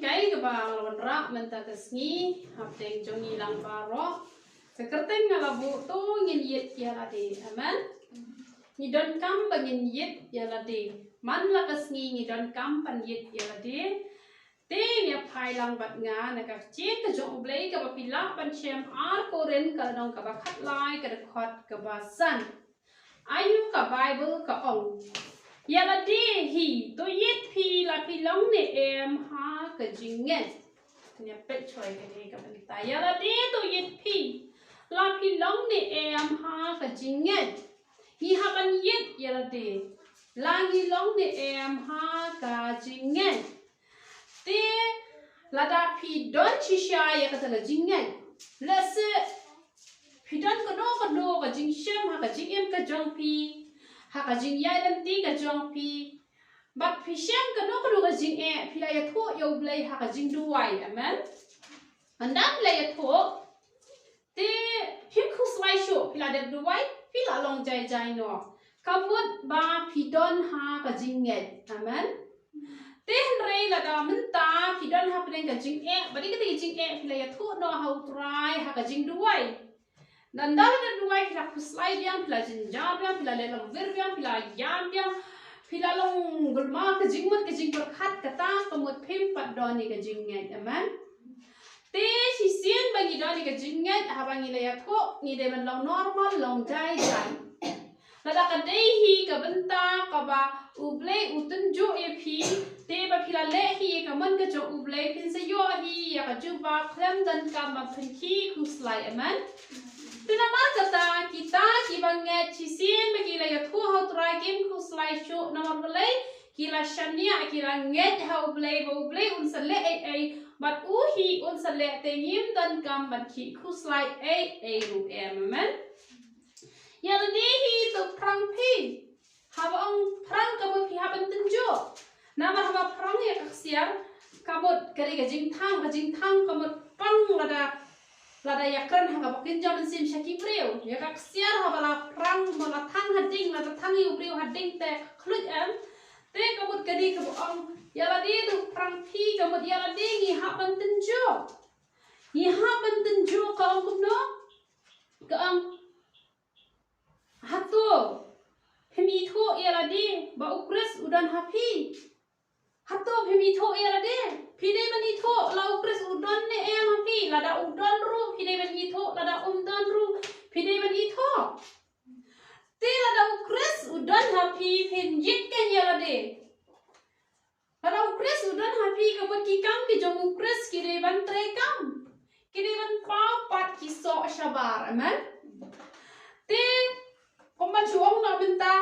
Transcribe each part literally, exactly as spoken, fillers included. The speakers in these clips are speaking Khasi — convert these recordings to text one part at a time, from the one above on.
Kai kaba nga la wanrah mynta ka sngi hapdeng jong ngi lang baroh. Ka kyrteng nga la buh, to ngin ïeit ïa lade. Amen. Ngi donkam ba ngin ïeit ïa lade. Man la ka sngi ngi donkam ban ïeit ïa lade. Te ngi ïa phai lang bad nga na ka ktien ka jong U Blei kaba phi lah ban shem, ar Korinth ka lynnong kaba khatlai ka dkhot kaba san. Ayu ka Bible ka ong, ïa lade hi to ïeit phi la phi long ne em ha ka jingngeit. Ngi ïa peit shwa ïa kane ka bynta, ïa lade to ïeit phi la phi long ne em ha ka jingngeit. Ngi hap ban ïeit ïa lade la ngi long ne em ha ka jingngeit. Te lada phi don shisha ïa kata ka jingngeit, lehse phi don kano kano ka jingshem ha ka jingim ka jong phi, ha ka jingïaid lynti ka jong phi, bad phi shem kano kano ka jingeh, phi la ïathuh ïa U Blei ha ka jingduwai. Amen. Ynda phi la ïathuh, te phim khuslai shuh, phi la dep duwai, phi la long jai jai noh. Ka mut ba phi don ha ka jingngeit. Amen. Te hynrei lada mynta phi don hapdeng ka jingeh, bad ïa kata ka jingeh phi la ïathuh noh ha U Trai ha ka jingduwai. Ynda la dep duwai phi la khuslai biang, phi la jynjar biang, phi la leh longwir biang, phi la ïam biang, phi la long gulmar ka jingmut ka jingpyrkhat, kata ka mut phim pat don ïa ka jingngeit. Amen. Te shisien ba ngi don ïa ka jingngeit, haba ngi la ïathuh, ngi dei ban long normal, long jai jai. Lada ka dei hi ka bynta kaba U Blei u tynjuh ïa phi, te ba phi la leh hi ïa ka mon ka jong U Blei, phin sa ïoh hi ïa ka jubab khlem donkam ba phin khih khuslai. Amen. Te namar kata kita kiba ngeit, shisien ba ki la ïathuh ha U Trai kim khuslai shuh, namar balei? Ki la shaniah, ki la ngeit ha U Blei ba U Blei un sa leh ei ei, bad u hi un sa leh, te ngim donkam ban khih khuslai ei ei ruh em. Amen. Ïa lade hi to phrang phi. Haba ong phrang ka mut phi hap ban tynjuh. Namar haba phrang ïa ka ksiar ka mut ka dei ka jingthang, ka jingthang ka mut pang lada, lada ïakren ha kaba kynja mynsiem sha ki briew. Ïa ka ksiar haba la phrang, ba la thang ha ding, lada thang ïa u briew ha ding te ka khluit em. Te ka mut ka dei kaba ong ïa lade to phrang phi, ka mut ïa lade ngi hap ban tynjuh. Ngi hap ban tynjuh, ka ong kumno? Ka ong, hato phim ithuh ïa lade ba U Khrist u don ha phi? Hato phim ithuh ïa lade? Phi dei ban ithuh la U Khrist u don ne em ha phi. Lada u don ruh phi dei ban ithuh, lada um don ruh phi dei ban ithuh. Te lada U Khrist u don ha phi, phin jied kein ïa lade. Lada U Khrist u don ha phi, ka mut ki kam ki jong U Khrist ki dei ban treikam, ki dei ban paw pat, ki soh shabar. Amen. Te kumba shu ong na mynta,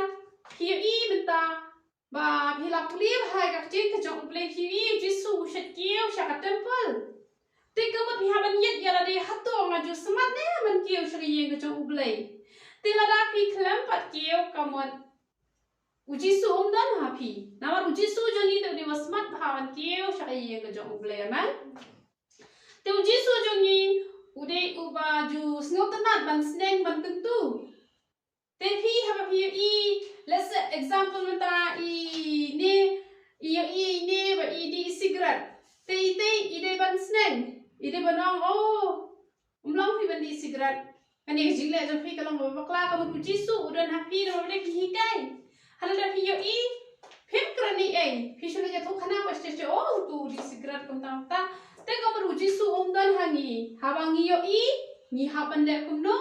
phi ïohi mynta ba phi la pule bha ïa ka ktien ka jong U Blei, phi ïohi U Jisu u shait kiew sha ka temple. Te ka mut phi hap ban ïeit ïa lade, hato nga ju smat ne ban kiew sha ka ïing ka jong U Blei? Te lada phi khlem pat kiew, ka mut U Jisu um don ha phi. Namar U Jisu jong ngi te u dei uba smat bha ban kiew sha ka ïing ka jong U Blei. Amen. Te U Jisu jong ngi u dei uba ju sngewtynnat ban sneng ban kyntu. Te phi haba phi ïohi, let's say example mynta, ine i ïohi ine ba i die sigaret. Te ite i dei ban sneng, i dei ban ong, oh, um long phi ban die sigaret. Kane ka jingleh jong phi ka long ba bakla, ka mut U Jisu u don ha phi, namar balei? Phi hikai. Hynrei lada phi ïohi, phim kren ei ei, phi shu leit ïathuh khana ba shisha, oh, uto u die sigaret, kumta kumta. Te ka mut U Jisu um don ha ngi. Haba ngi ïohi, ngi hap ban leh kumno?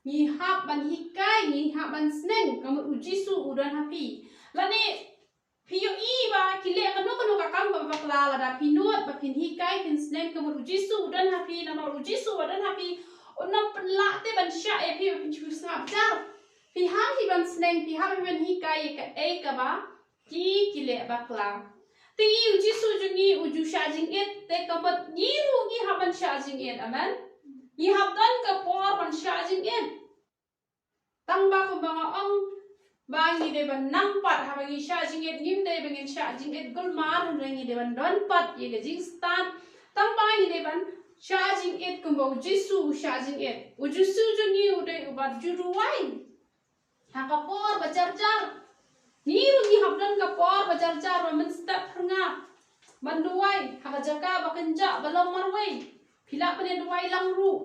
Ngi hap ban hikai, ngi hap ban sneng, ka mut U Jisu u don ha phi. Lane phi ïohi ba ki leh kano kano ka kam kaba bakla, lada phi nud ba phin hikai, phin sneng, ka mut U Jisu u don ha phi. Namar U Jisu uba don ha phi un ym pynlah te ban shah ïa phi ba phin shu sngap jar. Phi hap hi ban sneng, phi hap hi ban hikai ïa kaei kaba ki, ki leh bakla. Te ngi, U Jisu jong ngi u ju shah jingit, te ka mut ngi ruh ngi hap ban shah jingit. Amen. Ngi hap don ka por ban shah jingit. Tang ba kumba nga ong ba ngi dei ban nang pat, haba ngi shah jingit, ngim dei ba ngin shah jingit gulmar, hynrei ngi dei ban don pat ïa ka jingstad. Tang ba ngi dei ban shah jingit kumba U Jisu u shah jingit. U Jisu jong ngi u dei uba ju duwai ha ka por ba jar jar. Ngi ruh ngi hap don ka por ba jar jar, ba mynstep phyrngap. ban duwai ha ka jaka ba kynjah ba long marwei. Phi lah ban ïa duwai lang ruh.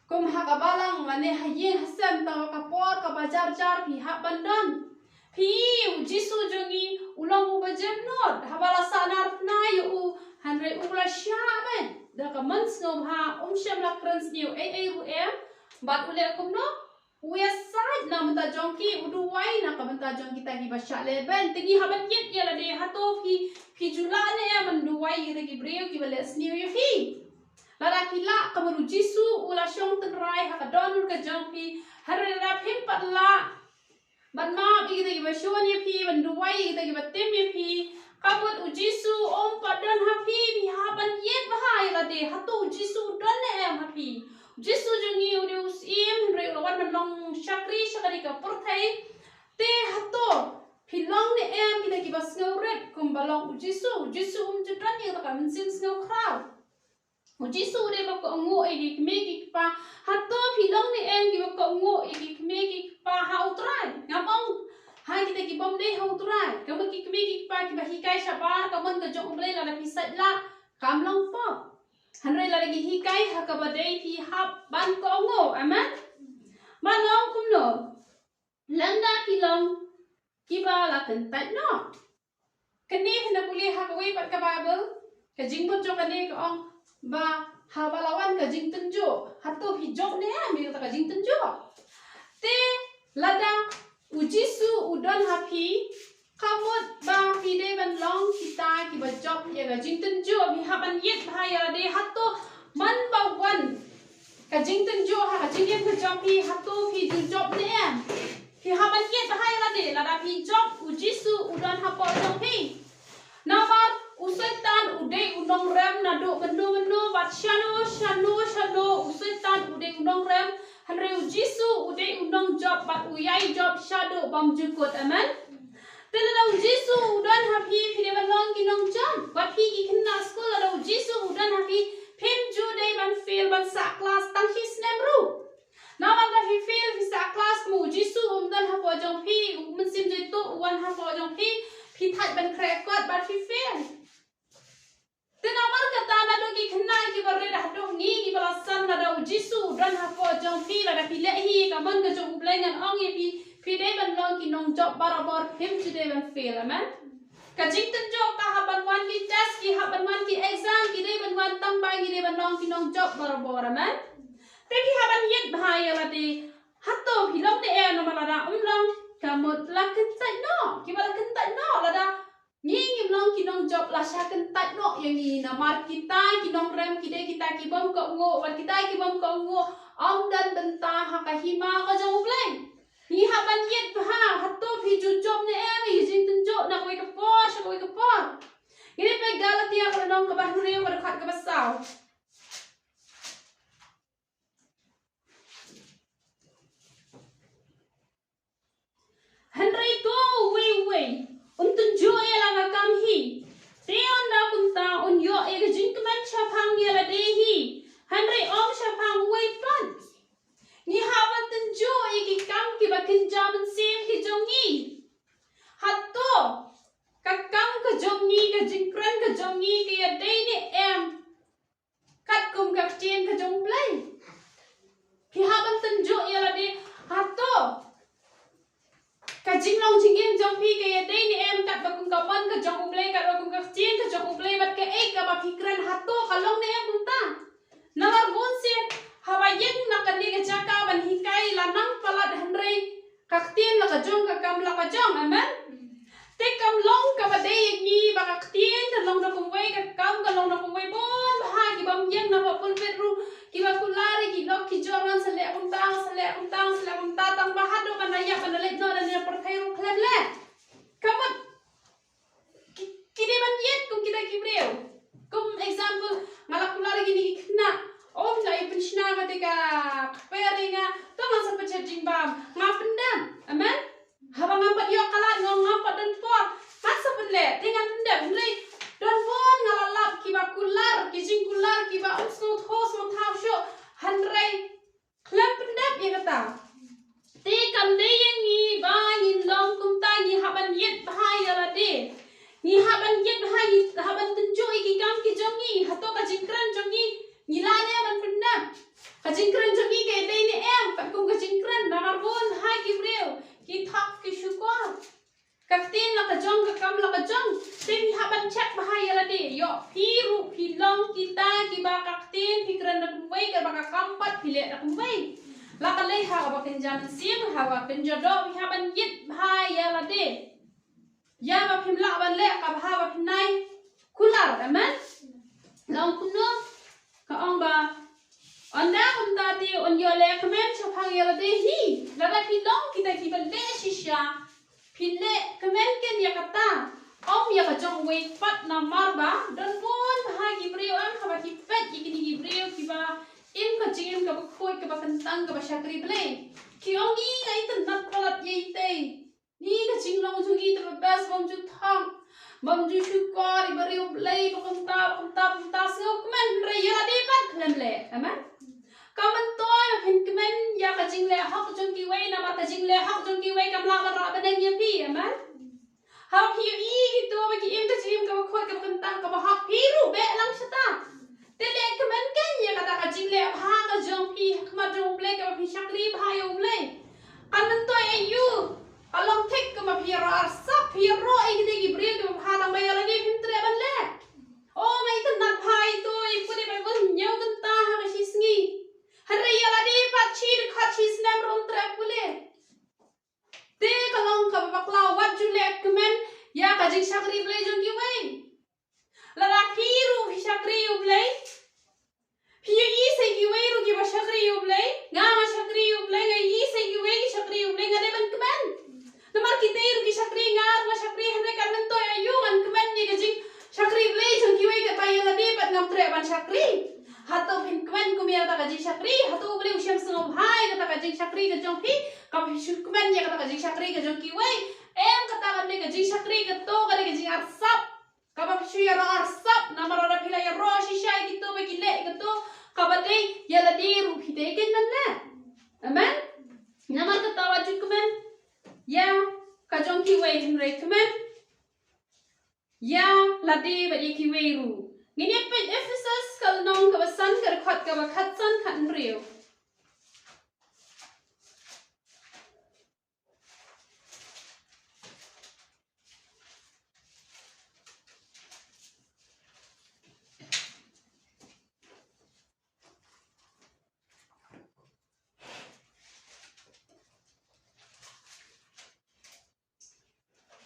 Kum ha ka balang lane ha ïing ha sem, tang ha ka por kaba jar jar phi hap ban don. Phi, u Jisu jong ngi u long uba jemnud, haba la sahnarphna ïa u, hynrei u la shah beit da ka mon sngewbha, um shym la kren sniew ei ei ruh em. Bad u leh kumno? U ïasaid na ka bynta jong ki, u duwai na ka bynta jong kita kiba shah lehbeiñ. Te ngi hap ban ïit ïa lade, hato phi, phi ju lah ne em ban duwai ïa kita ki briew kiba leh sniew ïa phi? Lada phi lah, ka mut u Jisu u la shong tynrai ha ka dohnud ka jong phi. Hynrei lada phim pat lah ban map ïa kita kiba shun ïa phi, ban duwai ïa kita kiba tim ïa phi, ka mut u Jisu um pat don ha phi. Phi hap ban ïit bha ïa lade, hato u Jisu u don ne em ha phi? U Jisu jong ngi u dei u Syiem, hynrei u la wan ban long shakri sha kane ka pyrthei. Te hato phi long ne em kita kiba sngewrit kumba long u Jisu? U Jisu um ju don ïa kata ka mynsiem sngewkhraw. U Jisu u dei ba kohnguh ïa ki kmie ki kpa. Hato phi long ne em kiba kohnguh ïa ki kmie ki kpa ha u Trai? Ngam ong ha kita ki bym dei ha u Trai. Ka mut ki kmie ki kpa kiba hikai shabar ka mon ka jong U Blei, lada phi sait lah, kam long pop. Hynrei lada ki hikai ha kaba dei, phi hap ban kohnguh. Amen. Ban long kumno? Lada phi long kiba la kyntait noh. Kane phin da pule ha kawei pat ka Baibl, ka jingmut jong kane ka ong ba haba la wan ka jingtynjuh, hato phi jop ne em ïa kata ka jingtynjuh? Te lada u Jisu u don ha phi, ka mut ba phi dei ban long kita kiba jop ïa ka jingtynjuh. Phi hap ban ïit bha ïa lade, hato man ba wan ka jingtynjuh ha ka jingim ka jong phi, hato phi ju jop ne em? Phi hap ban ïit bha ïa lade, lada phi jop, u Jisu u don hapoh jong phi. Namar u Soitan u dei u nongrem naduh mynno mynno bad shano shano shano, u Soitan u dei u nongrem. Hynrei u Jisu u dei u nongjop bad u ïai jop shaduh bymjukut. Amen. Te lada u Jisu u don ha phi, phi dei ban long ki nongjop. Bad phi ki khynnah skul, lada u Jisu u don ha phi, phim ju dei ban fail, ban sah klas tang shi snem ruh. Namar lada phi fail, phi sah klas, kumba u Jisu um don hapoh jong phi, u Mynsiem Jaitu u wan hapoh jong phi, phi thait ban khreh kot bad phi fail. Te namar kata, naduh ki khynnah kiba rit haduh ngi kiba la san, lada u Jisu u don hapoh jong phi, lada phi leh hi ka mon ka jong U Blei, ngan ong ïa phi, phi dei ban long ki nongjop barabor, phim ju dei ban fail. Amen. Ka jingtynjuh ka hap ban wan, ki test ki hap ban wan, ki exam ki dei ban wan, tang ba ngi dei ban long ki nongjop barabor. Amen. Te phi hap ban ïit bha ïa lade, hato phi long ne em, namar lada um long, ka mut la kyntait noh. Kiba la kyntait noh, lada ngi ngim long ki nongjop, la shah kyntait noh ïa ngi, namar kita ki nongrem ki dei kita ki bym kohnguh, wat kita ki bym kohnguh ym don bynta ha ka hima ka jong U Blei. Ngi hap ban ïit bha, hato phi ju jop ne em ïa ki jingtynjuh na kawei ka por sha kawei ka por. Ngin ïa peit Galatia ka lynnong kaba hynriew, ka dkhot kaba saw. Hynrei to uwei uwei un tynjuh ïa la ka kam hi. Te ynda kumta un ïoh ïa ka jingkmen shaphang ïa lade hi, hynrei ym shaphang uwei pat. Ngi hap ban tynjuh ïa ki kam kiba kynja mynsiem ki jong ngi. Hato ka kam ka jong ngi, ka jingkren ka jong ngi ka ïadei ne em katkum ka ktien ka jong U Blei? Phi hap ban tynjuh ïa lade, hato ka jinglong jingim jong phi ka ïadei ne em katba kum ka mon ka jong U Blei, katba kum ka ktien ka jong U Blei, bad kaei kaba phi kren, hato ka long ne em kumta? Namar bunsien haba ïeng na kane ka jaka ban hikai, la nang palat, hynrei ka ktien la ka jong, ka kam la ka jong. Amen. Te kam long kaba dei ïa ngi ba ka ktien ka long da kumwei, ka kam ka long da kumwei. Bun bha ki bym ïeng na pulpit ruh, kiba kular ïa ki lok ki jor, ngan sa leh kumta, sa leh kumta, sa leh kumta, tang ba haduh ban da ïap ban da leit noh na pyrthei ruh khlem leh. Ka mut ki, ki dei ban ïit kum kita ki briew. Kum example, nga la kular ïa kine ki khynnah, oh, nga ïa pynshna kata ka kper ïa nga, to ngan sa pynshet jingbam, nga pyndep. Amen. Haba ngam pat ïoh kalat, nga, ngam pat don por, ngan sa pynleh, te ngan pyndep. Hynrei don bun nga la lap kiba kular, ki jingkular kiba ym sngewthuh sngewthaw shuh, hynrei khlem pyndep ïa kata. Te kam dei ïa ngi ba ngin long kumta, ngi hap ban ïit bha ïa lade. Ngi hap ban ïit bha, ngi Phi ruh phi long kita kiba ka ktien phi kren da kumwei, kaba ka kam pat phi leh da kumwei. La ka lei ha kaba kynja mynsiem, ha kaba kynja doh, phi hap ban ïit bha ïa lade. Ïa ba phim lah ban leh kaba ha ba phin nai kular, amen. Long kumno ka ong ba, ynda kumta te un ïoh leh kmen shaphang ïa lade hi. Lada phi long kita kiba leh shisha, phi leh kmen ken ïa kata, ym ïa ka jong uwei pat, namar ba don bun bha ki briew, em, haba ki peit ïa kine ki briew kiba im ka jingim kaba khuid, kaba kyntang, kaba shakri Blei, ki ong, ngi ngi itynnad palat ïa itei. Ngi ka jinglong jong ngi te ba best, bym ju thang, bym ju shukor ïa i briew Blei, ba kumta, ba kumta, ba kumta, sngewkmen, hynrei ïa lade pat khlem leh. Amen. Ka myntoi ba phin kmen ïa ka jingleh hok jong kiwei, namar ka jingleh hok jong kiwei kam lah ban rah bneng ïa phi. Amen. Haba phi ïohi kito ba ki im ka jingim kaba khuid, kaba kyntang, kaba hok, phi ruh beh lang shata. Te leh kmen ken ïa kata ka jingleh bha ka jong phi ha khmat jong U Blei, kaba phi shakri bha ïa U Blei. Kan myntoi aïu? Ka long thik kumba phi ïaroh arsap, phi ïaroh ïa kine ki briew kiba bha tang ba ïa lade phim treh ban leh. O, nga itynnad bha ito, i pule Baibl hynñiew kynta ha ka shi sngi. Hynrei ïa lade pat shi dkhot shi snem ruh ym treh pule. Te ka long kaba bakla, wat ju leh kmen ïa ka jingshakri Blei jong kiwei. Lada phi ruh phi shakri ïa U Blei, phi ïohi sa ïa kiwei ruh kiba shakri ïa U Blei, nga nga shakri ïa U Blei, nga ïohi sa ïa kiwei ki shakri ïa U Blei, nga dei ban kmen. Namar kitei ruh ki shakri, nga ruh nga shakri, hynrei kan myntoi aïu ngan kmen ïa ka jingshakri Blei jong kiwei katba ïa lade pat ngam treh ban shakri. Hato phin kmen kum ïa kata ka jingshakri? Hato U Blei u shem sngewbha ïa kata ka jingshakri ka jong phi, kaba phi shu kmen ïa kata ka jingshakri ka jong kiwei? Em, kata kam dei ka jingshakri, kato ka dei ka jingarsap. Kaba phi shu ïaroh arsap, namar lada phi la ïaroh shisha ïa kito ba ki leh kato kaba dei, ïa lade ruh phi dei kein ban leh. Amen. Namar kata wat ju kmen ïa ka jong kiwei, hynrei kmen ïa lade bad ïa kiwei ruh. Ngin ïa peit Ephesus ka lynnong kaba san, ka dkhot kaba khatsan khathynriew.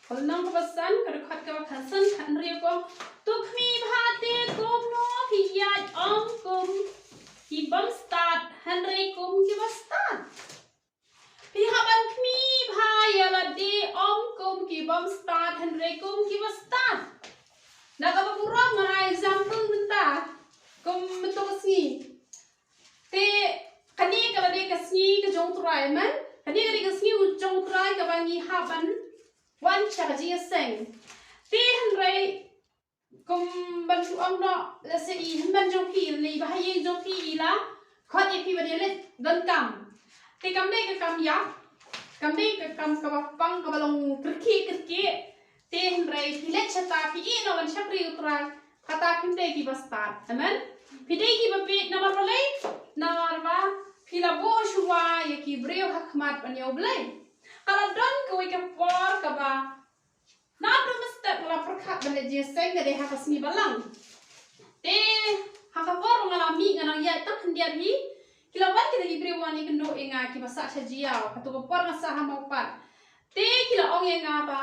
Ka lynnong kaba san, ka dkhot kaba khatsan khathynriew ka ong, to khmih bha te kumno phi ïaid ong kum ki bym stad, hynrei kum kiba stad. Phi hap ban khmih bha ïa lade, ym kum ki bym stad, hynrei kum kiba stad. Na kaba burom nga ai example mynta, kum mynta ka sngi. Te kane ka la dei ka sngi ka jong U Trai, amen. Kane ka dei ka sngi u jong U Trai kaba ngi hap ban wan sha ka jingïaseng. Te hynrei kum ban shu ong noh, lehse i hynmen jong phi, lane i bahaïing jong phi i la khot ïa phi ban ïaleit donkam. Te kam dei ka kam ïap, kam dei ka kam kaba pang kaba long kyrkieh kyrkieh. Te hynrei phi leit shata, phi ïeh noh ban shakri U Trai, kata phim dei kiba stad. Amen. Phi dei kiba bieit, namar balei? Namar ba phi la buh shuwa ïa ki briew ha khmat ban ïa U Blei. Ka la don kawei ka por kaba naduh mynstep nga la pyrkhat ban leit jingïaseng, ka dei ha ka sngi Balang. Te ha ka por nga la mih, nga nang ïaid tang khyndiat hi, ki la wan kita ki briew wan ïakynduh ïa nga, kiba sah sha Jaiaw. Kato ka por nga sah ha Mawpat. Te ki la ong ïa nga ba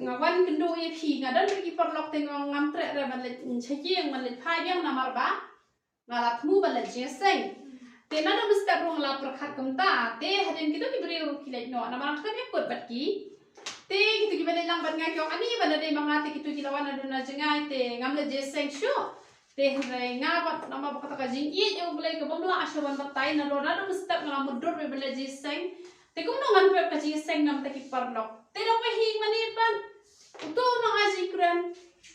nga wan kynduh ïa phi, nga don bad ki paralok, te nga ong ngam treh re ban leit sha ïing, ban leit phai biang, namar ba nga la thmu ban leit jingïaseng. Te naduh mynstep ruh nga la pyrkhat kumta. Te hadien kito ki briew ruh ki leit noh, namar nga khlem ïakut bad ki. Te kito kiba leit lang bad nga ki ong, ani ba la dei ma nga te kito ki la wan naduh na jngai, te ngam leit jingïaseng shuh. Te hynrei nga pat, namar ba kata ka jingïeit ïa U Blei ka bym lah shuh ban batai, naduh, naduh mynstep nga la mutdur ban leit jingïaseng. Te kumno ngan pep ka jingïaseng na bynta ki paralok? Te da phi hi mane pat, uto u nongai jingkren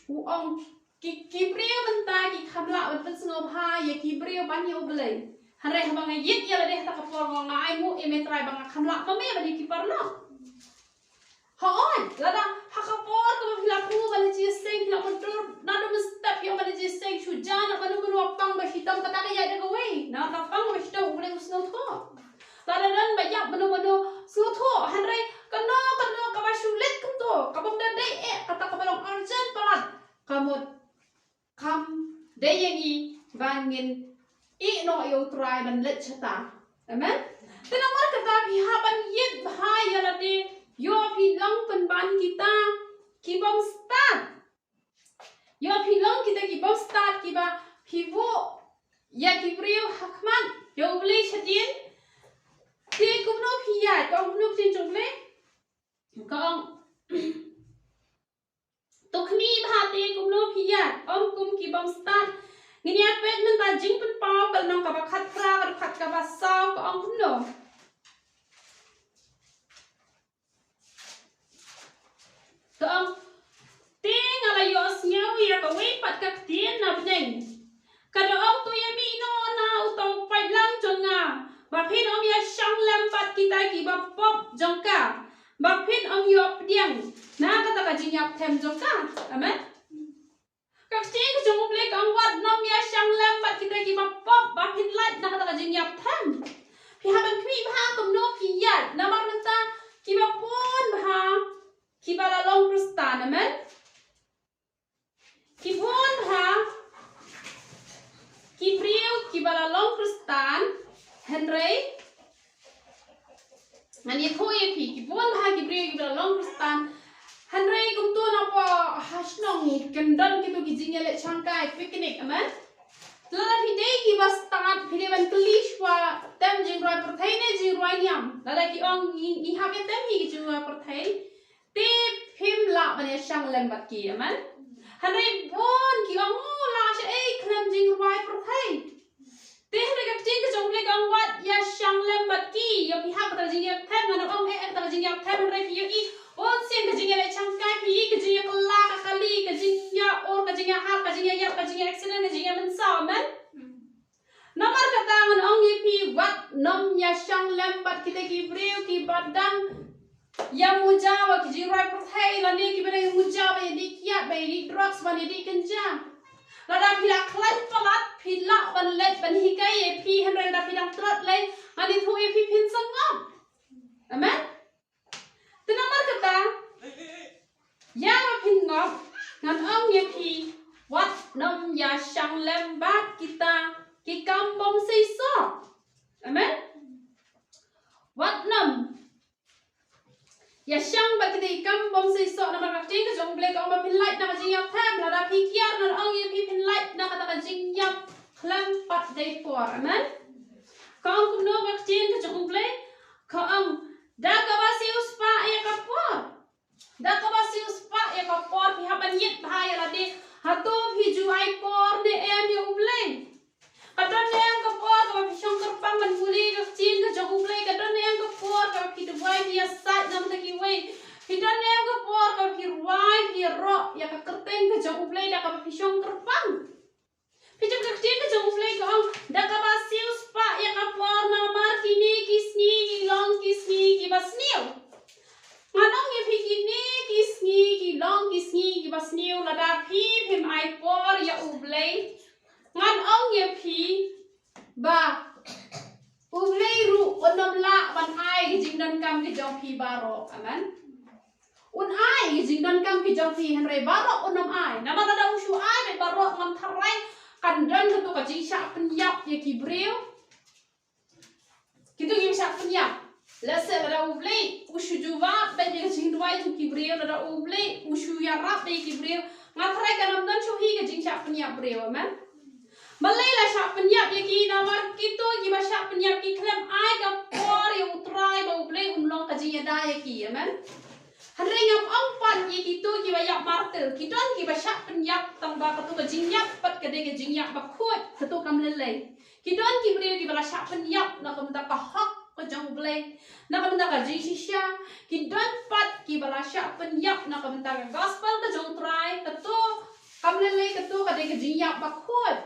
u ong, ki, ki briew mynta ki kham lah ban pynsngewbha ïa ki briew ban ïa U Blei. Hynrei haba nga ïeit ïa lade ha kata ka por, nga ong, nga ainguh ïa me Trai ba nga kham lah ma me ban ïa ki paralok. Hooid, lada ha ka por kaba phi la thmu ban leit jingïaseng, phi la mutdur, naduh mynstep phi ong ban leit jingïaseng, shu jan, mano mano ba pang ba shitom, kata ka ïaid da kawei. Na ka pang ba shitom U Blei u sngewthuh. Lada don ba ïap mano mano, sngewthuh. Hynrei kano kano kaba shu leit kumto, kaba ym da dei eh, kata kaba long urgent palat, ka mut Dei ïa ngi ba ngin ïeh noh ïa U Trai ban leit shata. Amen. Te namar kata phi hap ban ïeit bha ïa lade, ïoh phi long pynban kita ki bym stad. Ïoh phi long kita ki bym stad kiba phi buh ïa ki briew ha khmat ïa U Blei shadien. Te kumno phi ïa, ka ong kumno ka ktien jong U Blei? Ka ong, to khmih bha te kumno phi ïa, ym kum ki bym stad. Ngin ïa peit mynta Jingpynpaw ka lynnong kaba khatphra, ka dkhot kaba saw, ka ong kumno? Ka ong, te nga la ïohsngew ïa kawei pat ka ktien na bneng ka da ong, to ïa mih noh na uta u paidlang jong nga, ba phin ym ïa shong lem bad kita kiba pop jong ka, ba phin ym ïoh pdiang na kata ka jingïap them jong ka. Amen. Ka ktien ka jong U Blei ka ong, wat nym ïa shong lem bad kita kiba pop ba phin lait na kata ka jingïap them. Phi hap ban khmih bha kumno phi ïaid, namar mynta kiba bun bha kiba la long Khristan, amen. Ki bun bha ki briew kiba la long Khristan, hynrei ngan ïathuh ïa phi, ki bun bha ki briew kiba la long Khristan, hynrei kumto napoh ha shnong kin don kito ki jingïaleh shangkai, picnic, amen. Lada phi dei kiba stad, phi dei ban kylli shuwa, tem jingrwai pyrthei ne jingrwai niam? Lada ki ong ngi, ngi hap ïa tem hi ki jingrwai pyrthei, te phim lah ban ïa shong lem bad ki, amen. Hynrei bun ki ong, u lah shaei khlem jingrwai pyrthei. Te hynrei ka ktien ka jong U Blei ka ong, wat ïa shong lem bad ki. Ïa phi ha kata ka jingïap them, ngan ong eh, kata ka jingïap them, hynrei phi ïohi bun sien ka jingïaleh shangkai, phi ïohi ka jingïakylla ka kali, ka jingïa ur, ka jingïahap, ka jingïaïap, ka jingïa-accident, ka jingïamynsaw, amen. Namar kata ngan ong ïa phi, wat nym ïa shong lem bad kita ki briew kiba dang ïa muja bad ki jingrwai pyrthei, lane kiba dang ïa muja bad ïa dih kiad, bad ïa dih drugs, bad ïa dih kynja. Lada phi la khlaiñ palat, phi lah ban leit ban hikai ïa phi, hynrei lada phi dang tlot lei, ngan ïathuh ïa phi, phin sa ngop. Amen. Te namar kata, ïa ba phin ngop, ngan ong ïa phi, wat nym ïa shong lem bad kita ki kam bym seisoh. Amen. Wat nym ïa shong bad kita ki kam bym seisoh, namar ka ktien ka jong U Blei ka ong ba phin lait na ka jingïap them. Lada phi kiar, ngan ong ïa phi, phin lait na kata ka jingïap khlem pat dei por. Amen. Ka ong kumno ka ktien ka jong U Blei? Ka ong, da kaba siewspah ïa ka por. Da kaba siewspah ïa ka por, phi hap ban ïeit bha ïa lade. Hato phi ju ai por ne em ïa U Blei? Ka don ne em ka por kaba phi shong kyrpang ban pule ka ktien ka jong U Blei? Ka don ne em ka por kaba phi duwai, phi ïasaid na ka bynta kiwei? Phi don ne em ka por kaba phi rwai, phi ïaroh ïa ka kyrteng ka jong U Blei da kaba phi shong kyrpang? Phi tip ka ktien ka jong U Blei ka ong, da kaba siewspah ïa ka por, namar kine ki sngi ki long ki sngi kiba sniew. Ngan ong ïa phi, kine ki sngi ki long ki sngi kiba sniew lada phi phim ai por ïa U Blei. Ngan ong ïa phi ba U Blei ruh un ym lah ban ai ka jingdonkam ka jong phi baroh. Amen. Un ai ka jingdonkam ka jong phi, hynrei baroh un ym ai. Namar lada u shu ai beit baroh, ngam tharai kan don kato ka jingshah pynïap ïa ki briew. Kito ki shah pynïap. Lehse lada U Blei u shu jubab beit ïa ka jingduwai jong ki briew, lada U Blei u shu ïarap beit ïa ki briew, nga tharai kan ym don shuh hi ka jingshah pynïap briew. Amen. Balei la shah pynïap ïa ki? Namar kito kiba shah pynïap ki khlem ai ka por ïa U Trai ba U Blei un long ka jingïada ïa ki. Amen. Hynrei ngam ong pat ïa kito kiba ïap martyr. Ki don kiba shah pynïap tang ba kato ka jingïap pat ka dei ka jingïap bakhuid, kato kam lei lei. Ki don ki briew kiba la shah pynïap na ka bynta ka hok ka jong U Blei, na ka bynta ka jingshisha. Ki don pat kiba la shah pynïap na ka bynta ka gospel ka jong U Trai. Kato kam lei lei, kato ka dei ka jingïap bakhuid.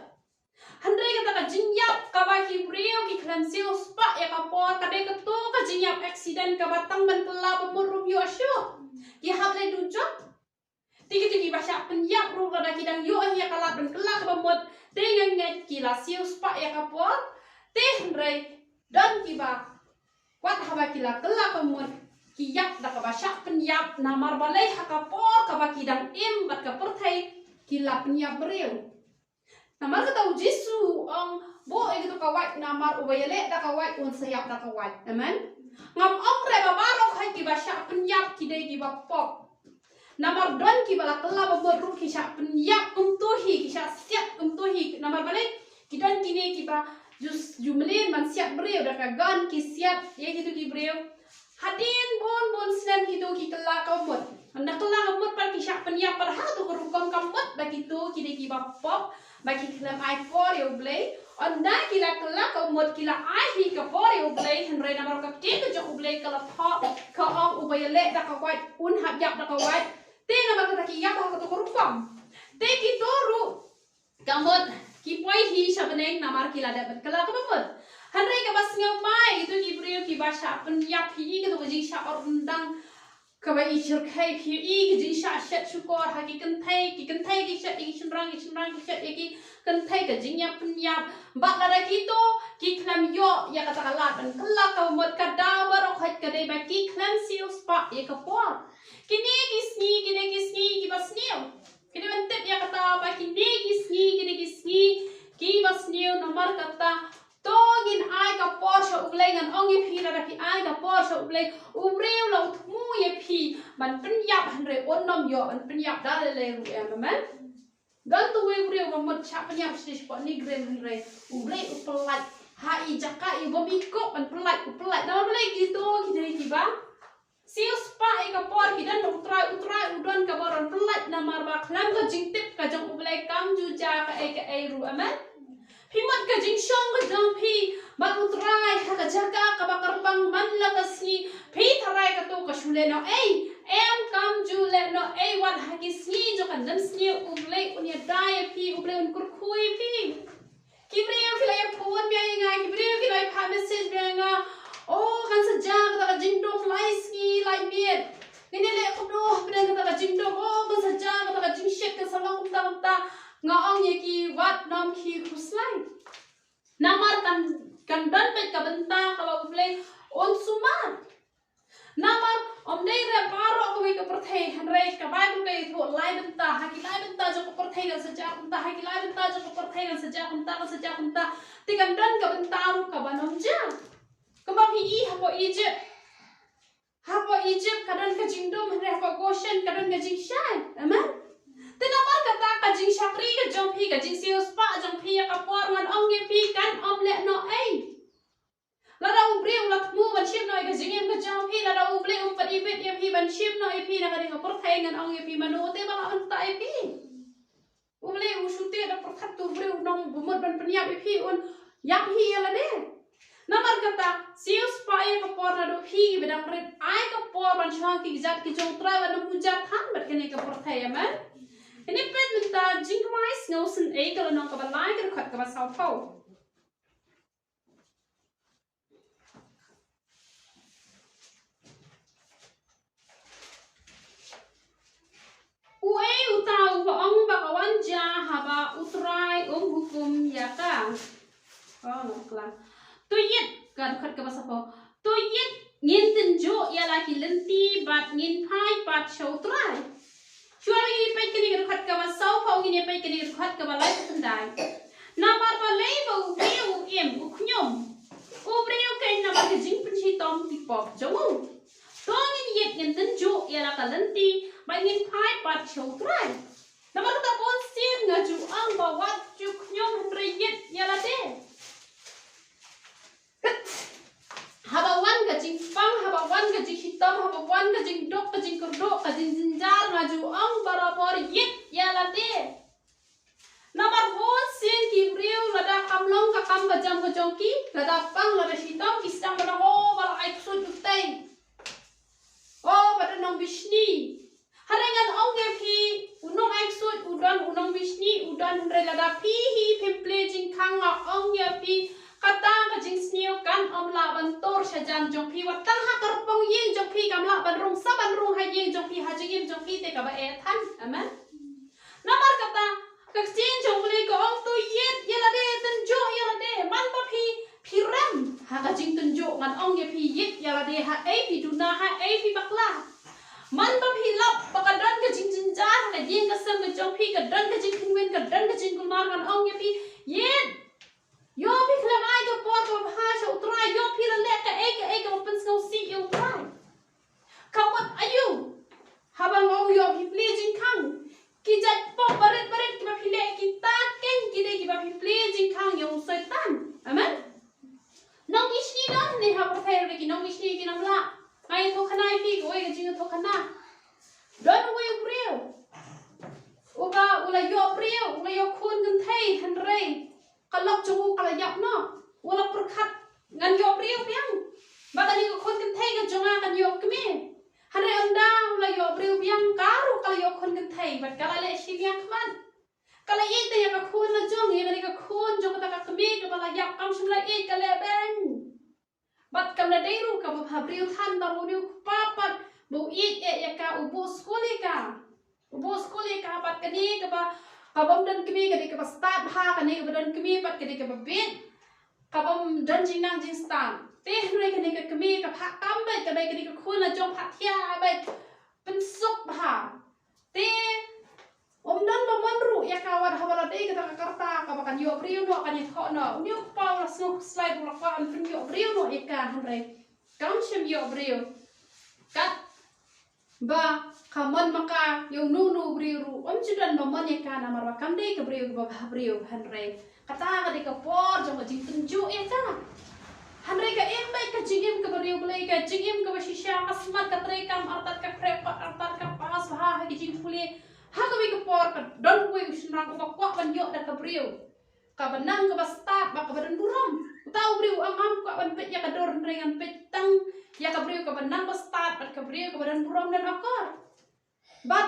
Hynrei kata ka jingïap kaba ki briew ki khlem siewspah ïa ka por, ka dei kato ka jingïap accident kaba tang ban kylla ba mut ruh ym ïoh shuh. Ki hap leit dujok. Te kito kiba shah pynïap ruh lada ki dang ïoh ïa ka lad ban kylla kaba mut, te nga ngeit ki la siewspah ïa ka por. Te hynrei don kiba wat haba ki la kylla kaba mut, ki ïap da kaba shah pynïap, namar balei ha ka por kaba ki dang im bad ka pyrthei ki la pynïap briew. Namar kata u Jisu u ong, buh ïa kito ka wait, namar uba ïaleh da ka wait un sa ïap da ka wait. Amen. Ngam ong re ba baroh hi kiba shah pynïap ki dei kiba pop. Namar don kiba la kylla ba mut ruh ki shah pynïap kumto hi, ki shah siat kumto hi. Namar balei? Ki don kine kiba ju, ju mlien ban siat briew, da ka gun ki siat ïa kito ki briew. Hadien bun bun snem kito ki kylla ka mut. Haba kylla ka mut pat ki shah pynïap, pat ha kato ka rukom ka mut ba kito ki dei kiba pop, ba ki khlem ai por ïa U Blei. Haba ki la kylla ka mut ki la ai hi ka por ïa U Blei, hynrei namar ka ktien ka jong U Blei ka la thoh, ka ong uba ïaleh da ka wait un hap ïap da ka wait. Te namar kata ki ïap ha kato ka rukom. Te kito ruh ka mut ki poi hi sha bneng namar ki la dep ban kylla kaba mut. Hynrei kaba sngewbha ïa kito ki briew kiba shah pynïap hi, ïa kito ka jingshah or ryndang kaba i shyrkhei hi, ïa ka jingshah shet shukor ha ki kynthei, ki kynthei ki shet ïa ki shynrang, ki shynrang ki shet ïa ki kynthei, ka jingïap pynïap. Bad lada kito ki khlem ïoh ïa kata ka lad ban kylla kaba mut, ka daw baroh hi ka dei ba ki khlem siewspah ïa ka por. Kine ki sngi, kine ki sngi kiba sniew. Phi dei ban tip ïa kata ba kine ki sngi, kine ki sngi kiba sniew, namar kata to ngin ai ka por sha U Blei. Ngan ong ïa phi, lada phi ai ka por sha U Blei, u briew la u thmu ïa phi ban pynïap, hynrei un ym ïoh ban pynïap da lei lei ruh, em, amen. Don uwei u briew ba mut shah pynïap shisha, shapoh Nongkren, hynrei U Blei u pyllait ha i jaka i bym i kup ban pyllait, u pyllait. Namar balei? Kito ki dei kiba siewspah ïa ka por, ki don U Trai, U Trai u don kaba ron pyllait namar ba khlem ka jingtip ka jong U Blei kam ju jia kaei kaei ruh, amen. Phi mut ka jingshong ka jong phi bad U Trai ha ka jaka kaba kyrpang man la ka sngi, phi tharai kato ka shu leh noh ei? Em, kam ju leh noh ei. Wat ha ki sngi jong ka dang sniew U Blei un ïada ïa phi, U Blei un kyrkhu ïa phi. Ki briew ki la ïa phone biang ïa nga, ki briew ki la ïa phah message biang ïa nga. Oh, kan sa jia kata ka jingdum lai sngi lai miet. Ngin ïa leh kumno hapdeng kata ka jingdum? Oh, kan sa jia kata ka jingshet, kan sa long kumta kumta. Nga ong ïa ki, wat nym khuslai. Namar kan, kan don beit ka bynta kaba U Blei un sumar. Namar ym dei re baroh kawei ka pyrthei, hynrei ka Baibl ka ïathuh lai bynta, ha ki lai bynta jong ka pyrthei kan sa jia kumta, ha ki lai bynta jong ka pyrthei kan sa jia kumta, kan sa jia kumta. Te kan don ka bynta ruh kaban ym jia. Kumba phi i hapoh Egypt. Hapoh Egypt ka don ka jingdum, hynrei hapoh Goshen ka don ka jingshai. Amen. Te namar kata ka jingshakri ka jong phi, ka jingsiewspah jong phi ïa ka por, ngan ong ïa phi, kan ym leh noh ei. Lada u briew u la thmu ban shim noh ïa ka jingim ka jong phi, lada U Blei um pat ibit ïa phi ban shim noh ïa phi na kane ka pyrthei, ngan ong ïa phi, mano te ba lah ban ktah ïa phi? U Blei u shu tied da pyrthat, u briew u nang bymut ban pynïap ïa phi, un ïap hi ïa lade. Namar kata, siewspah ïa ka por, naduh phi ba dang rit, ai ka por ban shong ha ki kjat ki jong U Trai, wat nym u jia than bad kane ka pyrthei, amen. Kane peit mynta Jingkmen Sngewsynei ka lynnong kaba lai, ka dkhot kaba sawphew. Uei uta uba ong ba ka wan jia haba U Trai um hukum ïa ka? Oh, no, kla. To ïit, ka dkhot kaba sawphew. To ïit, ngin tynjuh ïa la ki lynti bad ngin phai pat sha U Trai. Shuwa ba ngin ïa peit kane ka dkhot kaba sawphew, ngin ïa peit kane ka dkhot kaba laiphew khyndai. Namar balei ba u briew u im, u khñium? U briew keiñ namar ka jingpynshitom ki pop jong u. To ngin ïit, ngin tynjuh ïa la ka lynti bad ngin phai pat sha U Trai. Namar kata bunsien nga ju ong ba wat ju khñium, hynrei ïit ïa lade. Haba wan ka jingpang, haba wan ka jingshitom, haba wan ka jingduk, ka jingkyrduh, ka jingjynjar, nga ju ong barabor, ïit ïa lade. Namar bunsien ki briew lada kam long ka kam ka jam ka jong ki, lada pang, lada shitom, ki sdang ban ong, oh, ba la ai ksuid utei. Oh, ba don nongbishni. Hynrei ngan ong ïa phi, u nongaiksuid u don, u nongbishni u don, hynrei lada phi hi phim plie jingkhang, nga ong ïa phi, kata ka jingsniew kan ym lah ban tur sha jan jong phi. Wat tang ha kyrpong ïing jong phi kam lah ban rung, sa ban rung ha ïing jong phi, ha jingim jong phi te kaba eh than. Amen. Namar kata, ka ktien jong U Blei ka ong to ïit ïa lade, tynjuh ïa lade. Man ba phi, phi rem ha ka jingtynjuh, ngan ong ïa phi, ïit ïa lade, haei phi duna, haei phi bakla. Man ba phi lap ba ka don ka jingjynjar ha ka ïing ka sem ka jong phi, ka don ka jingkynwin, ka don ka jingkulmar, ngan ong ïa phi, Kmie kaba la ïap kam shym la ïeit ka lehbeiñ. Bad kam la dei ruh kaba bhabriew than, ba une u kpa pat ba u ïeit eh ïa ka, u buh skul ïa ka. U buh skul ïa ka, bad kane kaba, kabym don kmie ka dei kaba stad bha, kane kaba don kmie pat ka dei kaba bieit, kabym don jingnang jingstad. Te hynrei kane ka kmie ka phah kam beit, ka dei kane ka khun la jong phah thiah beit, pynsuk bha. Te ym don ba mon ruh ïa ka, wat haba la dei kata ka rta kaba kan ïoh briew noh, kan ïathoh noh. Une u kpa u la sngewkhuslai ba u la kwah ban pynïoh briew noh ïa ka, hynrei kam shym ïoh briew. Katba ka mon ma ka ïa uno uno u briew ruh, ym ju don ba mon ïa ka, namar ba kam dei ka briew kaba bhabriew, hynrei kata ka dei ka por jong ka jingtynjuh ïa ka. Hynrei ka im beit ka jingim kaba riewblei, ka jingim kaba shisha, ka smat, ka treikam, artat ka khreh pat, artat ka pass bha ha ki jingpule. Ha kawei ka por ka don uwei u shynrang uba kwah ban ïoh da ka briew kaba nang kaba stad bad kaba don burom. Uta u briew u ong, ngam kwah ban peit ïa ka dur, hynrei ngan peit tang ïa ka briew kaba nang ba stad bad ka briew kaba don burom don akor. Bad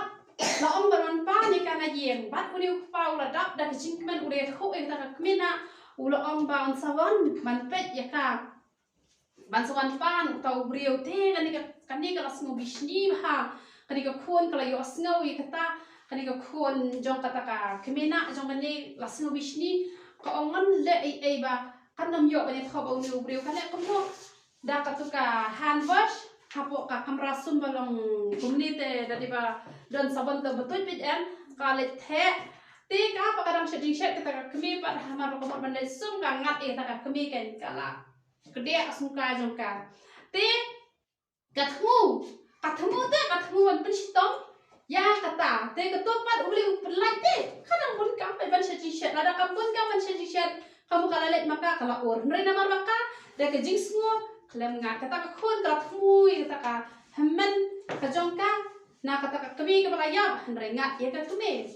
la ong ban wan pan ïa ka na ïing, bad une u kpa u la dap da ka jingkmen, u la ïathuh ïa kata ka kmie, u la ong ba un sa wan ban peit ïa ka, ban sa wan pan uta u briew. Te kane ka, kane ka la sngew bishni bha. Kane ka khun ka la ïohsngew ïa kata, kane ka khun jong kata ka kmie jong kane la sngew bishni. Ka ong, ngan leh ei ei ba kan nym ïoh ban ïathoh bad une u briew, kan leh kumno? Da katu ka hand wash hapoh ka kamra sum ba long kumne, te da dei ba don sabon te ba tuid peit em, ka leit theh. Te kaba ka dang shet jingshet, kata ka kmie pat, hamar ba ka mut ban leit sum, ka ngat ïa kata ka kmie, kan ka la kdiah sum ka jong ka. Te ka thmu, ka thmu te, ka thmu ban pynshitom ïa kata. Te kato pat u Blei u pynlait te, ka dang bun kam ban shet jingshet. Lada kam bun kam ban shet jingshet, ka mut ka la leit ma ka, ka la ur. Hynrei namar ba ka da ka jingsngew khlem ngat, kata ka khun ka la thmu ïa kata ka hynmen ka jong ka na kata ka kmie kaba la ïap, hynrei ngat ïa ka kmie.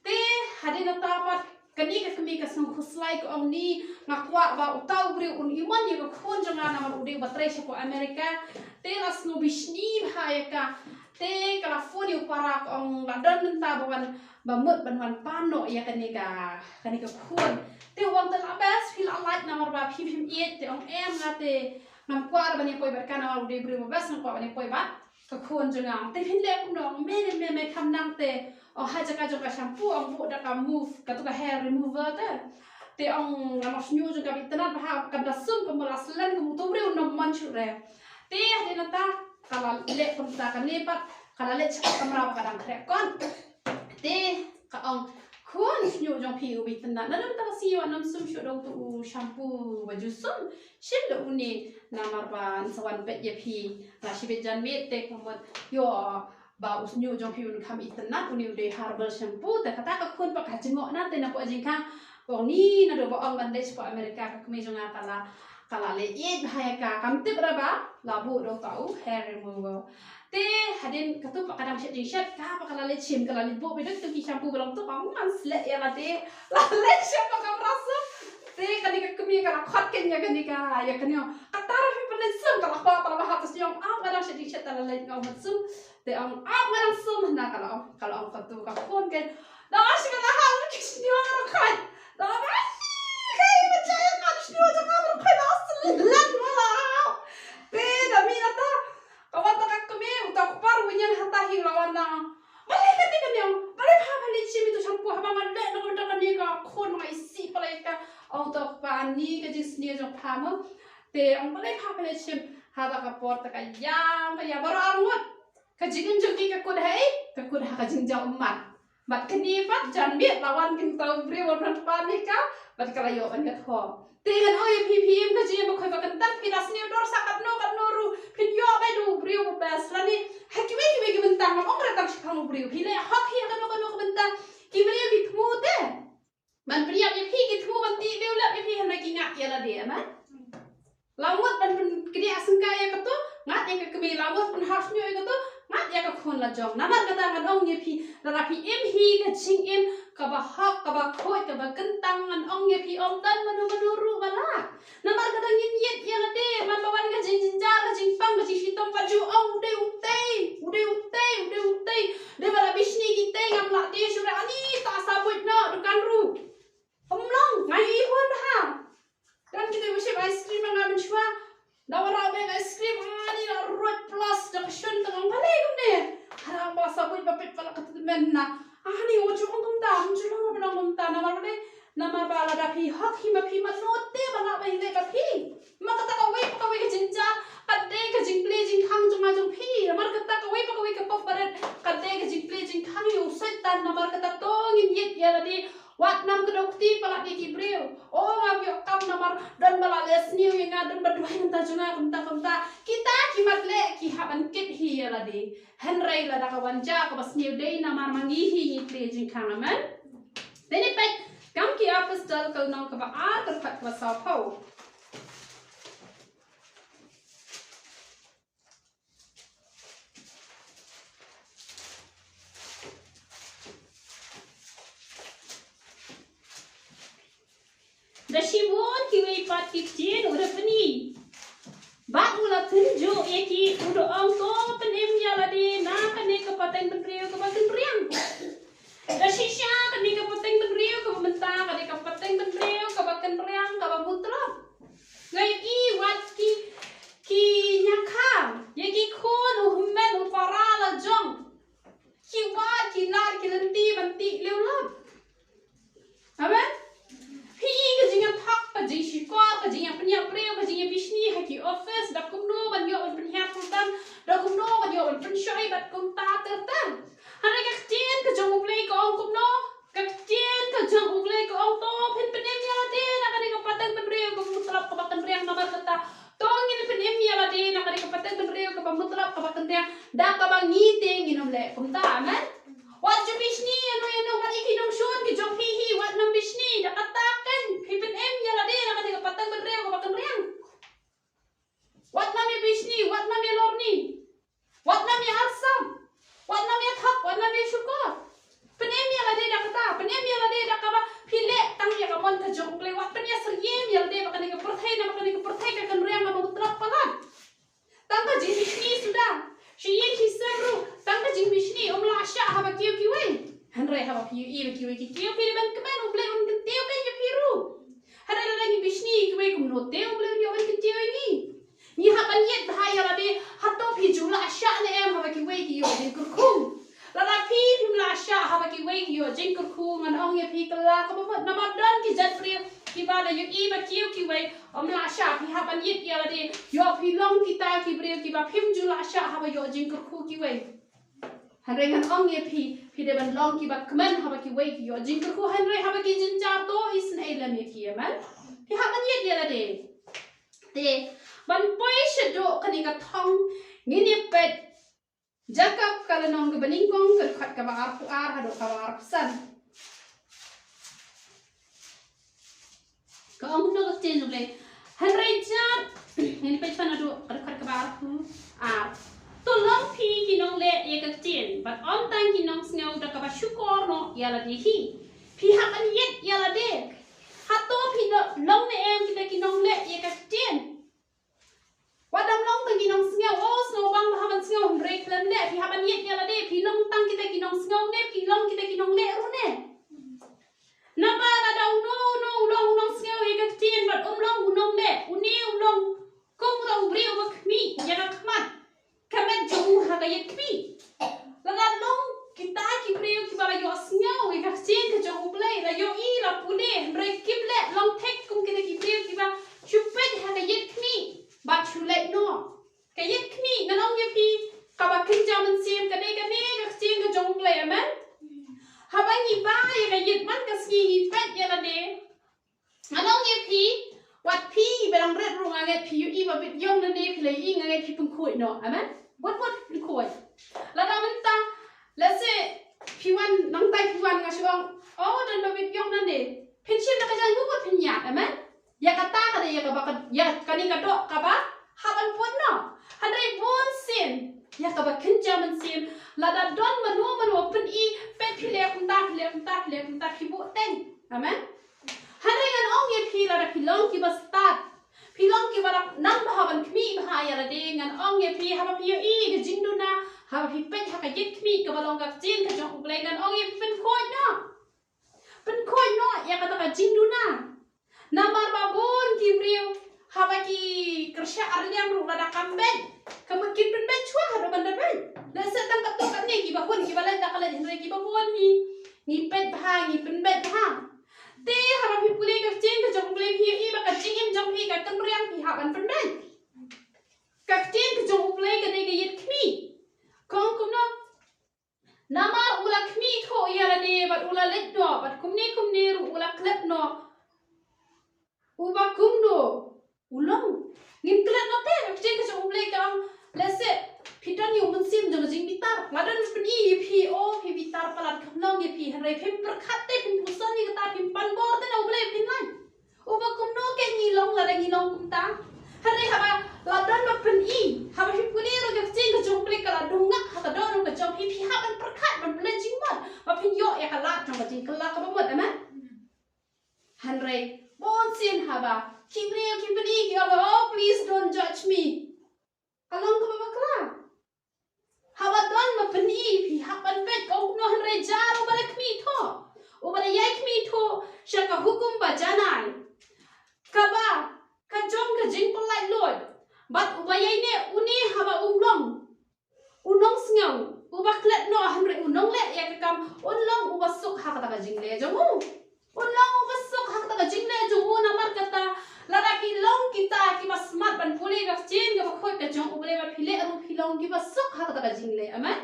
Te hadien nangta pat kane ka kmie ka sngew khuslai, ka ong, ni nga kwah ba uta u briew un ïoh mon ïa ka khun jong nga, namar u dei uba trei shapoh America. Te la sngew bishni bha ïa ka. Te ka la phone ïa u para, ka ong, la don mynta ba wan, ba mut ban wan pan noh ïa kane ka, kane ka khun. Te u ong, te la best, phi la lait namar ba phi phim ïeit. Te ong, em, nga te ngam kwah ban ïa poi bad ka, namar u dei briew ba best, nga kwah ban ïa poi bad ka khun jong nga. Te phin leh kumno? Me, me, me kham nang te. Ong, ha jaka jong ka shampoo ong buh da ka Move, katu ka hair remover te. Te ong, namar u shñiuh jong ka ba itynnad bha, kam da sum, kam da slen, kam uto u briew um mon shuh re. Te hadien nangta ka la leh kumta, kane pat ka la leit sha ka kamra ba ka dang khreh kot. Te ka ong, khun, u shñiuh jong phi u ba itynnad. Naduh mynta ka sngi wat nym sum shuh da uto u shampoo ba ju sum. Shim da une, namar ba ngan sa wan peit ïa phi la shibit janmiet. Te ka mut ïoh ba u shñiuh jong phi un kham itynnad, une u dei herbal shampoo. Te kata ka khun pat ka jngoh na te, na pdeng jingkhang. Ong, ni naduh ba ong ban leit shapoh America ka kmie jong nga, ka la, ka la leh ïeit bha ïa ka, kam tip re ba la buh da uta u hair remover. Te hadien katu pat ka dang shet jingshet, ka pat ka la leit shim, ka la leit buh beit da uto ki shampoo ba long tu, ka ong, ngan sleh ïa lade. La leit sha ka kamra sum. Te kane ka kmie ka la khot keiñ ïa kane ka, ïa kane, kata ruh phi pynleit sum? Ka la kwah, ka la bha, ka shu ong, ap, nga dang shet jingshet, te la leit, nga ym sum. Te ong, ap, nga dang sum. Na ka la ong, ka la ong katu ka khun keiñ, da shi ka la ha ki shñiuh ka la khot. Da ba shi ka, ka jai ka shñiuh jong ka la khot, da slen wala. Te da mih nangta, ka wan ta ka kmie, uta u kpa ruh u ñiang hata hi, u la wan na. Balei kane, kane, balei pha pha leit shim ito shampoo, haba nga leh na ka bynta kane ka khun, nga isih palat ïa ka. Ong uta u kpa, ni ka jingsniew jong pha mo. Te ong, balei pha pha leit shim? Haba ka por te ka ïam, ka ïam baroh arngut. Ka jingim jong ki ka kut ha ei, ka kut ha ka jingjaw ummat. Bad kane pat janmiet la wan keiñ uta u briew ban pan ïa ka, bad ka la ïoh ban ïathoh. Te ngan ong ïa phi, phi im ka jingim bakhoi ba kyntang, phi la sniew dor sa katno katno ruh, phin ïoh beit u briew ba best lane ha kiwei kiwei ki bynta, ngam ong re tang shaphang u briew. Phi leh hok hi ha kano kano ka bynta, ki briew ki thmu te ban pynïap ïa phi, ki thmu ban tih behlap ïa phi, hynrei ki ngat ïa lade, em? La mut ban pynkynriah syngkai ïa kato, ngat ïa ka kmie. La mut ban hap shñiuh ïa kato, ngat ïa ka khun la jong. Namar kata ngan ong ïa phi, lada phi im hi ka jingim kaba hok, kaba khuid, kaba kyntang, ngan ong ïa phi, ym don mano mano ruh ba lah. Namar kata ngin ïeit ïa lade, man ba wan ka jingjynjar, ka jingpang, ka jingshitom, ka ju ong, u dei utei, u dei utei, u dei utei. Dei ba la bishni kitei, ngam lah tei shuh re, ani ta sa buit noh dukan ruh. Ym long, nga ïohi bha. Namar ba lada phi hok hi ma phi, mano te ba lah ban leh ïa phi? Ma kata kawei pa kawei ka jingjia ka dei ka jingplie jingkhang jong nga jong phi. Namar kata kawei pa kawei ka pop barit ka dei ka jingplie jingkhang ïa u Soitan. Namar kata to ngin ïeit ïa lade. Wat nang kdew kti palat ïa ki briew. O, ngam ïoh kam namar don ba la leh sniew ïa nga, don ba duwai na ka bynta jong nga, kumta kumta. Kita ki mat leh ki hap ban kit hi ïa lade. Hynrei lada ka wan jia kaba sniew dei namar ma ngi hi ngi plie jingkhang, amen. Te ngin peit kam ki Apostol ka lynnong kaba ar, ka dkhot kaba sawphew. Da shibun kiwei pat ki ktien u da pyni. Bad u la tynjuh ïa ki, u da ong, to pynim ïa lade na kane ka pateng bynriew kaba kynriang. Da shisha kane ka pateng bynriew kaba mynta ka dei ka pateng bynriew kaba kynriang kaba mutlop. Nga ïohi wat ki, ki ñiangkha ïa ki khun u hynmen u para la jong. Ki wad ki lad ki lynti ban tih liewlap. Amen. Phi i ka jingïathok, ka jingshukor, ka jingïapynïap briew, ka jingïabishni ha ki office, da kumno ban ïoh ban pynhiar pynban, da kumno ban ïoh ban pynshoi bad kumta ter ter. Hynrei ka ktien ka jong U Blei ka ong kumno? Ka ktien ka jong U Blei ka ong to phin pynim ïa lade na kane ka pateng bynriew kaba mutlop kaba kynriang. Namar kata to ngin pynim ïa lade na kane ka pateng bynriew kaba mutlop kaba kynriang. Da kaba ngi te ngin ym leh kumta, amen. Wat ju bishni ïano ïano, wat ïa ki nongshun ki jong phi hi, wat nang bishni, da kata kan phi pynim ïa lade na kane ka pateng bynriew kaba kynriang. Wat nang ïa bishni, wat nang ïa lorni. Wat nang ïa arsap. Wat nang ïa thok, wat nang ïa shukor. Pynim ïa lade da kata, pynim ïa lade da kaba phi leh tang ïa ka mon ka jong U Blei, wat pynïasyriem ïa lade ba kane ka pyrthei, namar kane ka pyrthei ka kynriang kaba mutlop palat. Tang ka jingbishni suda. Shi ïing shi sem ruh tang ka jingbishni, ym lah shah haba kiew kiwei. Hynrei haba phi ïohi ba kiwei ki kiew, phi dei ban kmen, U Blei un kyntiew ïa phi ruh. Hynrei lada ngi bishni ïa kiwei, kumno te U Blei un ïoh ban kyntiew ïa ngi? Ngi hap ban ïeit bha ïa lade. Hato phi ju lah shah ne em haba kiwei ki ïoh jingkyrkhu? Lada phi phim lah shah haba kiwei ki ïoh jingkyrkhu, ngan ong ïa phi, kylla kaba mut, namar don ki jait briew kiba da ïohi ba kiew kiwei, ym lah shah. Phi hap ban ïeit ïa lade. Ïoh phi long kita ki briew kiba phim ju lah shah haba ïoh jingkyrkhu kiwei. Hynrei ngan ong ïa phi, phi dei ban long kiba kmen haba kiwei ki ïoh jingkyrkhu, hynrei haba ki jynjar to isynei lem ïa ki, amen. Phi hap ban ïeit ïa lade. Te ban poi shaduh kane ka thong, ngin ïa peit Jakob ka lynnong kaba nyngkong, ka dkhot kaba arphew ar haduh kaba arphew san. Ka ong kumno ka ktien U Blei? Hynrei jat, ngin peit pan haduh ka dkhot kaba arphew ar. To long phi ki nongleh ïa ka ktien, bad ym tang ki nongsngew da kaba shukor noh ïa lade hi. Phi hap ban ïeit ïa lade. Hato phi long ne em kita ki nongleh ïa ka ktien? Wat dang long tang ki nongsngew, o, sngewbang ba hap ban sngew, hynrei khlem leh. Phi hap ban ïeit ïa lade, phi long tang kita ki nongsngew ne phi long kita ki nongleh ruh ne? Naba lada uno uno u long u nongsngew ïa ka ktien bad um long u nongleh, une u long kum u long u briew uba khmih ïa ka khmat ka met jong u ha ka ïit khmih. Lada long kita ki briew kiba la ïohsngew ïa ka ktien ka jong U Blei, la ïohi, la pule, hynrei kim leh, long thik kum kita ki briew kiba shu peit ha ka ïit khmih bad shu leit noh. Ka ïit khmih, ngan ong ïa phi, kaba kynja mynsiem ka dei kane ka ktien ka jong U Blei, amen. Haba ngi ba ïa ka ïit man ka sngi ngi peit ïa lade. Ngan ong ïa phi, wat phi ba dang rit ruh nga ngeit phi ïohi ba bit ïong nangne phi la ïohi nga ngeit phi pynkhuid noh. Amen. Wat wat phi pynkhuid. Lada mynta, lehse phi wan nangtai phi wan nga shu ong, oh, don ba bit ïong nangne. Phin shim da ka jaiñkup wat phin ïaid, amen. Ïa kata ka dei ïa kaba ka, ïa kane ka doh kaba hap ban pun noh. Hynrei bun sien ïa kaba kynja mynsiem, lada don mano mano pyni, peit phi leh kumta, phi leh kumta, phi leh kumta, phi buh teng. Amen. Hynrei ngan ong ïa phi lada phi long kiba stad, phi long kiba dang nang bha ban khmih bha ïa lade, ngan ong ïa phi haba phi ïohi ka jingduna, haba phi peit ha ka ïit khmih kaba long ka ktien ka jong U Blei, ngan ong ïa phi pynkhuid noh. Pynkhuid noh ïa kata ka jingduna. Namar ba bun ki briew haba ki kyrshan arliang ruh lada kam beit, ka mut kin pynbeit shuwa haduh ban da beit. Lehse tang katto katne kiba hun kiba leit da ka leit, hynrei kiba bun ngi, ngi peit bha, ngi pynbeit bha. Te haba Uba kumno u long. Ngin klet noh te, ka ktien ka jong U Blei ka ong, lehse phi don ïa u mynsiem jong ka jingbitar. Nga don pyn-i ïa phi, o phi bitar palat, kam long ïa phi, hynrei phim pyrkhat te, phim puson ïa kata, phim pan bor te na U Blei, phin lait. Uba kumno ke ngi long lada ngi long kumta. Hynrei haba la don ba pyn-i, haba phi pule ruh ïa ka ktien ka jong U Blei ka la dung ngak ha ka dohnud ka jong phi, phi hap ban pyrkhat, ban pynleit jingmut ba phin ïoh ïa ka lad jong ka jingkylla kaba mut, amen. Hynrei bunsien haba ki briew ki pyn-i, ki ong, "Oh, please don't judge me." Ka long kaba bakla. Haba don ba pyn-i, phi hap ban peit, ka ong kumno, hynrei jar uba la khmih thuh, uba la ïai khmih thuh sha ka hukum ba janai, kaba ka jong ka jingpynlait luid, bad uba ïaineh une haba um long u nongsngew, uba klet noh hynrei u nongleh ïa ka kam, un long uba suk ha kata ka jingleh jong u. Un long uba suk ha kata ka jingleh jong u. Namar kata, lada phi long kita kiba smat ban pule ka ktien kaba khuid ka jong U Blei, ba phi leh ruh phi long kiba suk ha kata ka jingleh. Amen.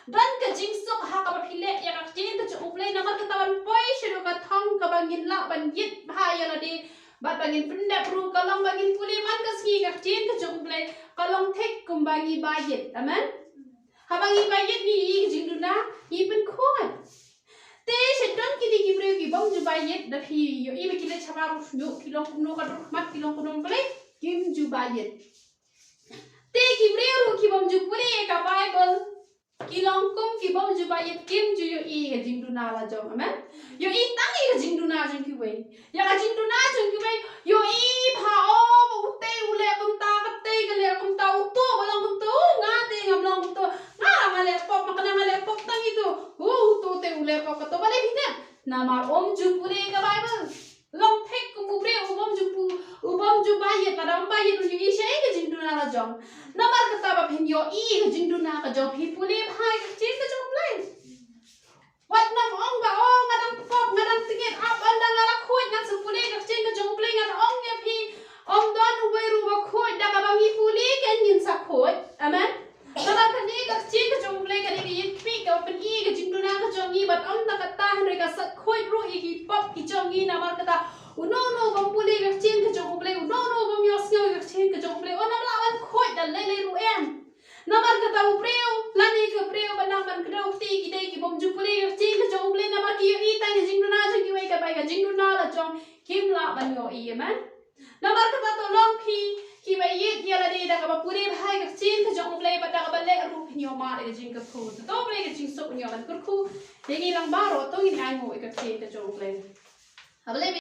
Don ka jingsuk ha kaba phi leh ïa ka ktien ka jong U Blei. Namar kata, ban poi shaduh ka thong kaba ngin lah ban ïit bha ïa lade bad ba ngin pyndep ruh, ka long ba ngin pule man ka sngi ka ktien ka jong U Blei, ka long thik kumba ngi ba ïit. Amen. Haba ngi ba ïit ngi ïohi ka jingduna, ngi pynkhuid. Te sha don kine ki briew ki bym ju ba ïit, da phi ïohi ba ki leit shabar u shñiuh, ki long kumno ka dur khmat, ki long kumno, balei? Kim ju ba ïit. Te ki briew ruh ki bym ju pule ïa ka Baibl, ki long kum ki bym ju ba ïit, kim ju ïohi ka jingduna la jong. Amen. Ïohi tang ïa ka jingduna jong kiwei. Ïa ka jingduna jong kiwei, ïohi bha, o, utei u leh kumta, katei ka leh kumta, uto ba long kumto, nga te ngam long kumto, nga la nga leh pop, ma kane nga leh pop tang ito, o, uto te u leh pop, kato. Balei phi tip? Namar um ju pule ka Baibl. Long thik kum u briew u bym ju pu, u bym ju ba ïit, lada um ba ïit un ïohi shaei ka jingduna la jong. Namar kata, ba phin ïohi ka jingduna ka jong phi, pule bha ïa ka ktien ka jong U Blei. Wat nang ong ba, o, nga dang pop, nga dang tngit, ap, ynda nga la khuid ngan sa pule ka ktien ka jong U Blei. Ngan ong ïa phi, ym don uwei ruh ba khuid da kaba ngi pule kein ngin sa khuid. Amen. Namar kane ka ktien ka jong U Blei ka dei ka ïing kmie kaba pyni ka jingduna ka jong ngi, bad ym tang kata hynrei ka sa khuid ruh ïa ki pop ki jong ngi. Namar kata, uno uno u bym pule ka ktien ka jong U Blei, uno uno u bym ïohsngew ïa ka ktien ka jong U Blei, un ym lah ban khuid da lei lei ruh em. Namar kata, u briew lane ka briew ba nang ban kdew kti ki dei ki bym ju pule ka ktien ka jong U Blei, namar ki ïohi tang ka jingduna jong kiwei, ka bai ka jingduna la jong kim lah ban ïohi. Amen. Namar kata, to long phi kiba ïit ïa lade da kaba pule bha ïa ka ktien ka jong U Blei, bad da kaba leh ruh phin ïoh mad ïa ka jingkyrkhu. To U Blei ka jingsuk un ïoh ban kyrkhu ïa ngi lang baroh. To ngin ainguh ïa ka ktien ka jong U Blei. Haba leh